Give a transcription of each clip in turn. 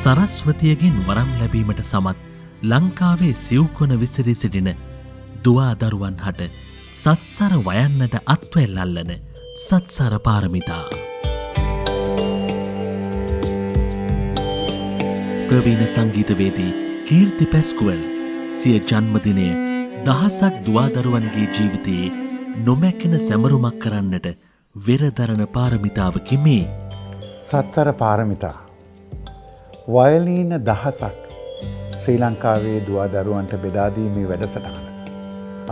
සරස්වතියගෙන් වරම් ලැබීමට සමත් ලංකාවේ සිව්කොන විසිරී සිටින දුවා දරුවන් හට සත්සර වයන්නට අත්වැල් අල්ලන සත්සර පාරමිතා. ප්‍රවීණ සංගීතවේදී කීර්ති පැස්කුවල් සිය ජන්මදිනය දහසක් දුවාදරුවන්ගේ ජීවිතයේ නොමැකෙන සැමරුමක් කරන්නට වෙරදරන පාරමිතාවකි මේ. සත්සර පාරමිතා වයලීන දහසක් ශ්‍රී ලංකාවේ දුවාදරුවන්ට බෙදා දීමේ වැඩසටහන.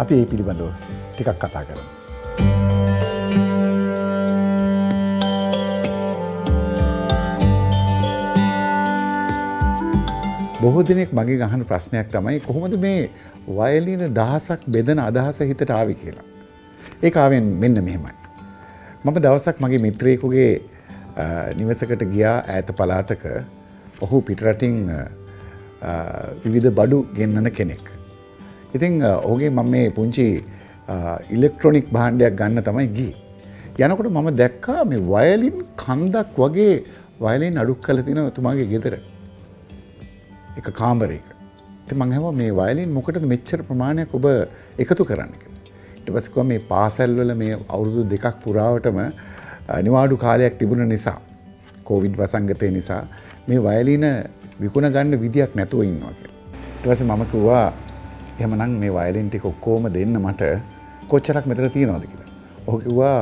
අපි ඒ පිළිබඳව ටිකක් කතා කරමු. බොහෝ දෙනෙක් මගෙන් අහන ප්‍රශ්නයක් තමයි කොහොමද මේ වයලීන දහසක් බෙදන අදහස හිතට ආවේ කියලා. ඒක ආවෙන් මෙන්න මෙහෙමයි. මම දවසක් මගේ මිත්‍රයෙකුගේ නිවසකට ගියා ඈත පළාතක. ඔහු පිටරටින් විවිධ බඩු ගෙන්නන කෙනෙක්. ඉතින් ඔහුගේ මම මේ පුංචි ඉලෙක්ට්‍රොනික භාණ්ඩයක් ගන්න තමයි ගියේ. යනකොට මම දැක්කා මේ වයලින් කන්දක් වගේ වයලින් අඩුක් කරලා තියෙන එතුමාගේ ගෙදර. එක කාමරයක. ඉතින් මං ඇහුවා මේ වයලින් මොකටද මෙච්චර ප්‍රමාණයක් ඔබ එකතු කරන්නේ කියලා. ඊට පස්සේ කිව්වා මේ පාසල් වල මේ අවුරුදු දෙකක් පුරාවටම නිවාඩු කාලයක් තිබුණ නිසා, කොවිඩ් වසංගතය නිසා මේ වයලින විකුණ ගන්න විදියක් නැතුව ඉන්නවා කියලා. ඊට පස්සේ මම කිව්වා එහෙමනම් මේ වයලින් ටික ඔක්කොම දෙන්න මට කොච්චරක් මෙතන තියෙනවද කියලා. ඔහු කිව්වා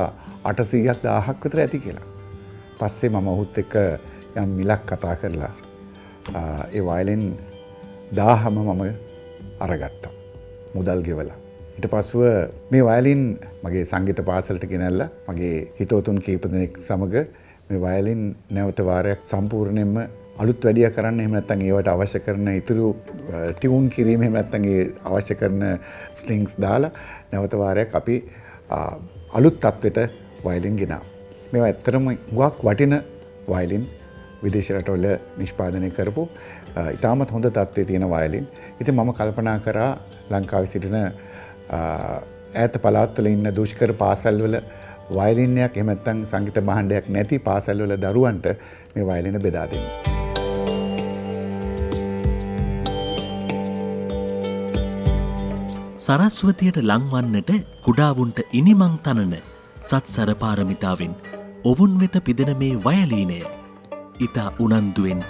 800ක් 1000ක් විතර ඇති කියලා. පස්සේ මම ඔහුත් එක්ක යම් මිලක් කතා කරලා ඒ වයලින් 1000ම මම අරගත්තා. මුදල් ගෙවලා. ඊට පස්සුව මේ වයලින් මගේ සංගීත පාසලට ගෙනල්ලා මගේ හිතවතුන් කීප දෙනෙක් සමග මේ වයලින් නැවත වාරයක් සම්පූර්ණයෙන්ම අලුත් වැඩියා කරන්න, එහෙම නැත්නම් ඒවට අවශ්‍ය කරන ඉතුරු ටියුන් කිරීම, එහෙම නැත්නම් ඒ අවශ්‍ය කරන ස්ට්‍රින්ග්ස් දාලා නැවත වාරයක් අපි අලුත් තත්ත්වයට වයලින් ගෙනාවා. මේවා ඇත්තටම හුඟක් වටින වයලින්, විදේශ රටවල නිෂ්පාදනය කරපු ඉතාමත් හොඳ තත්ත්වයේ තියෙන වයලින්. ඉතින් මම කල්පනා කරා ලංකාවේ සිටින ඈත පළාත්වල ඉන්න දුෂ්කර පාසල්වල වයලින්යක් එහෙම නැත්නම් සංගීත භාණ්ඩයක් නැති පාසල්වල දරුවන්ට මේ වයලින බෙදා දෙන්න. සරස්වතියට ලංවන්නට කුඩාවුන්ට ඉනිමං තනන සත්සර පාරමිතාවෙන් ඔවුන් වෙත පිදෙන මේ වයලීනය ඉතා උනන්දුවෙන්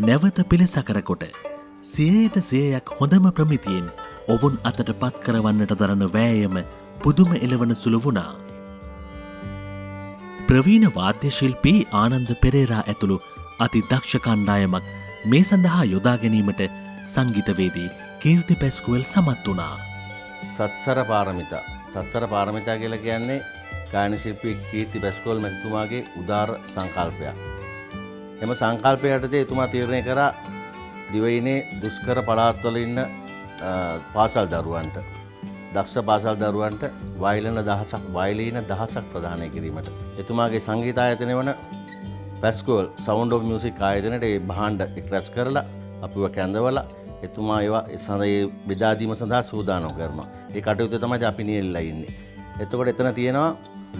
නැවත පිළිසකර කොට 100% හොඳම ප්‍රමිතියෙන් ඔවුන් අතට පත් කරවන්නට දරන වෑයම පුදුම එළවන සුළු වුණා. ප්‍රවීණ වාද්‍ය ශිල්පී ආනන්ද පෙරේරා ඇතුළු අති දක්ෂ කණ්ඩායමක් මේ සඳහා යොදා ගැනීමට සංගීතවේදී කීර්ති පැස්කුවල් සමත් වුණා. සත්සර පාරමිතා. සත්සර පාරමිතා කියලා කියන්නේ ගායන ශිල්පී කීර්ති පැස්කුවල් මැතිතුමාගේ උදාර සංකල්පයක්. එම සංකල්පය යටතේ එතුමා තීරණය කරා දිවයිනේ දුෂ්කර පළාත්වල ඉන්න පාසල් දරුවන්ට, දක්ෂ පාසල් දරුවන්ට වයලීන දහසක් ප්‍රදානය කිරීමට. එතුමාගේ සංගීත ආයතනය වන පැස්කුවල් සවුන්ඩ් ඔෆ් මියුසික් ආයතනයට ඒ භාණ්ඩ එක් රැස් කරලා අපිව කැඳවලා එතුමා ඒවා ඒ බෙදා දීම සඳහා සූදානම් කරනවා. ඒ කටයුත්ත තමයි අපි නියැලලා ඉන්නේ. එතකොට එතන තියෙනවා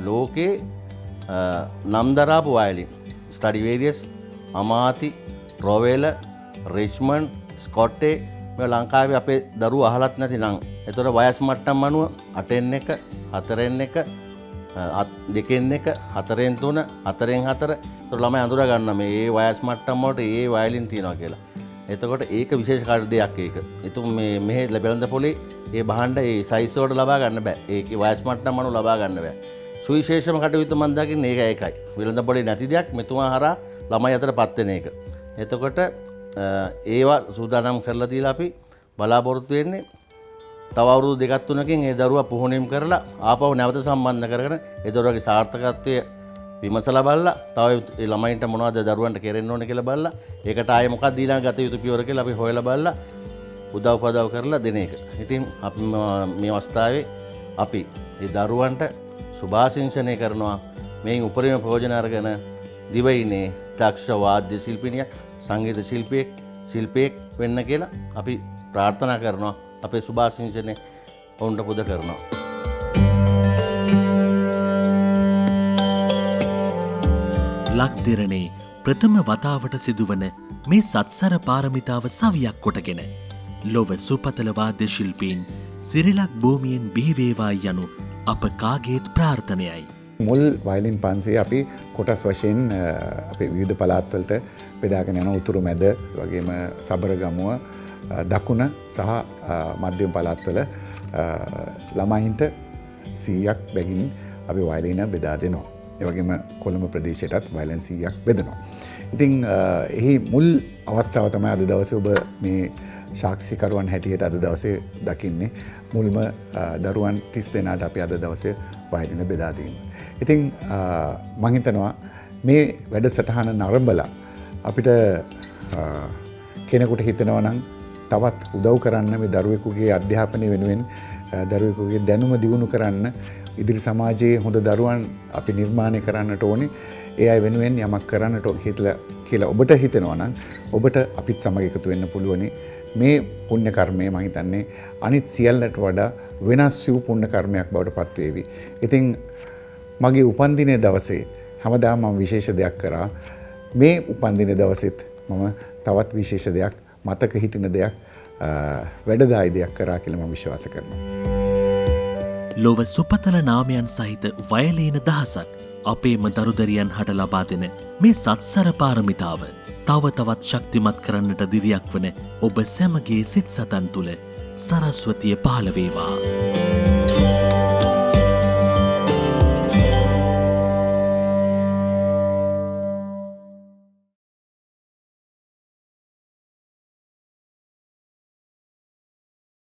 ලෝකේ නම් දරාපු වයලින්, ස්ටඩිවේරියස්, අමාති, රොවේල, රිච්මන්ඩ්, ස්කොට්ටේ මේ ලංකාවේ අපේ දරුවෝ අහලත් නැති නම්. එතකොට වයස් මට්ටම් අනුව 8න් 1, 4න් 1, 2න් 1, 4න් 3, 4න් 4. එතකොට ළමයි අඳුර ගන්නවා මේ ඒ වයස් මට්ටම් වලට ඒ වයලින් තියනවා කියලා. එතකොට ඒක විශේෂ කාර්ය දෙයක් ඒක. එතුම් මේ මෙහෙ වෙළඳ පොලේ ඒ භාණ්ඩ ඒ සයිස් වලට ලබා ගන්න බෑ. ඒකේ වයස් මට්ටම් අනුව ලබා ගන්න බෑ. සුවිශේෂම කටයුතු මම දකින්නේ ඒක ඒකයි. වෙළඳ පොලේ නැති දෙයක් මෙතුමා හරහා ළමයි අතර පත් වෙන එක. එතකොට ඒවා සූදානම් කරලා දීලා අපි බලාපොරොත්තු වෙන්නේ තව අවුරුදු දෙකක් තුනකින් ඒ දරුවා පුහුණුවීම් කරලා ආපහු නැවත සම්බන්ධ කරගෙන ඒ දරුවාගේ සාර්ථකත්වය විමසලා බලලා තව ඒ ළමයින්ට මොනවද දරුවන්ට කෙරෙන්න ඕන කියලා බලලා ඒකට ආයේ මොකක්ද ඊළඟ ගත යුතු පියවර කියලා අපි හොයලා බලලා උදව් පදව් කරලා දෙන එක. ඉතින් අපි මේ අවස්ථාවේ අපි ඒ දරුවන්ට සුභාශිංසනය කරනවා. මේන් උපරිම ප්‍රයෝජන අරගෙන දිවයිනේ දක්ෂ වාද්‍ය ශිල්පිනියක්, සංගීත ශිල්පියෙක් වෙන්න කියලා අපි ප්‍රාර්ථනා කරනවා. අපේ සුභාශිංසනය ඔවුන්ට පුද කරනවා. ලක්දිරණේ ප්‍රථම වතාවට සිදුවන මේ සත්සර පාරමිතාව සවියක් කොටගෙන ලොව සුපතල වාද්‍ය ශිල්පීන් සිරිලක් භූමියෙන් බිහිවේවා යනු අප කාගේත් ප්‍රාර්ථනයයි. මුල් වයලින් 500 අපි කොටස් වශයෙන් අපේ විවිධ පළාත්වලට බෙදාගෙන යන උතුරු මැද වගේම සබරගමුව දකුණ සහ මධ්‍යම පළාත්වල ළමයින්ට 100ක් බැගින් අපි වයලින බෙදා දෙනවා. ඒ වගේම කොළඹ ප්‍රදේශයටත් වයලින් 100ක් බෙදනවා. ඉතින් එහි මුල් අවස්ථාව තමයි අද දවසේ ඔබ මේ සාක්ෂිකරුවන් හැටියට අද දවසේ දකින්නේ. මුල්ම දරුවන් 30 දෙනාට අපි අද දවසේ වයලින බෙදා දීම. ඉතින් මං හිතනවා මේ වැඩසටහන නරඹලා අපිට කෙනෙකුට හිතෙනවා නම් තවත් උදව් කරන්න මේ දරුවෙකුගේ අධ්‍යාපනය වෙනුවෙන් දරුවෙකුගේ දැනුම දියුණු කරන්න ඉදිරි සමාජයේ හොඳ දරුවන් අපි නිර්මාණය කරන්නට ඕනේ. ඒ අය වෙනුවෙන් යමක් කරන්නට හිතලා කියලා ඔබට හිතෙනවා නම් ඔබට අපිත් සමග එකතු වෙන්න පුළුවනි. මේ පුණ්‍ය කර්මය මං හිතන්නේ අනිත් සියල්ලට වඩා වෙනස් වූ පුණ්‍ය කර්මයක් බවට පත් වේවි. ඉතින් මගේ උපන්දිනයේ දවසේ හැමදාම මම විශේෂ දෙයක් කරා. මේ උපන්දිනයේ දවසෙත් මම තවත් විශේෂ දෙයක්, මතක හිටින දෙයක්, වැඩදායි දෙයක් කරා කියලා මම විශ්වාස කරනවා. ලොව සුපතල නාමයන් සහිත වයලීන දහසක් අපේම දරුදරියන් හට ලබා දෙන මේ සත්සර පාරමිතාව තව තවත් ශක්තිමත් කරන්නට දිරියක් වන ඔබ සැමගේ සිත් සතන් තුළ සරස්වතිය පහළ වේවා.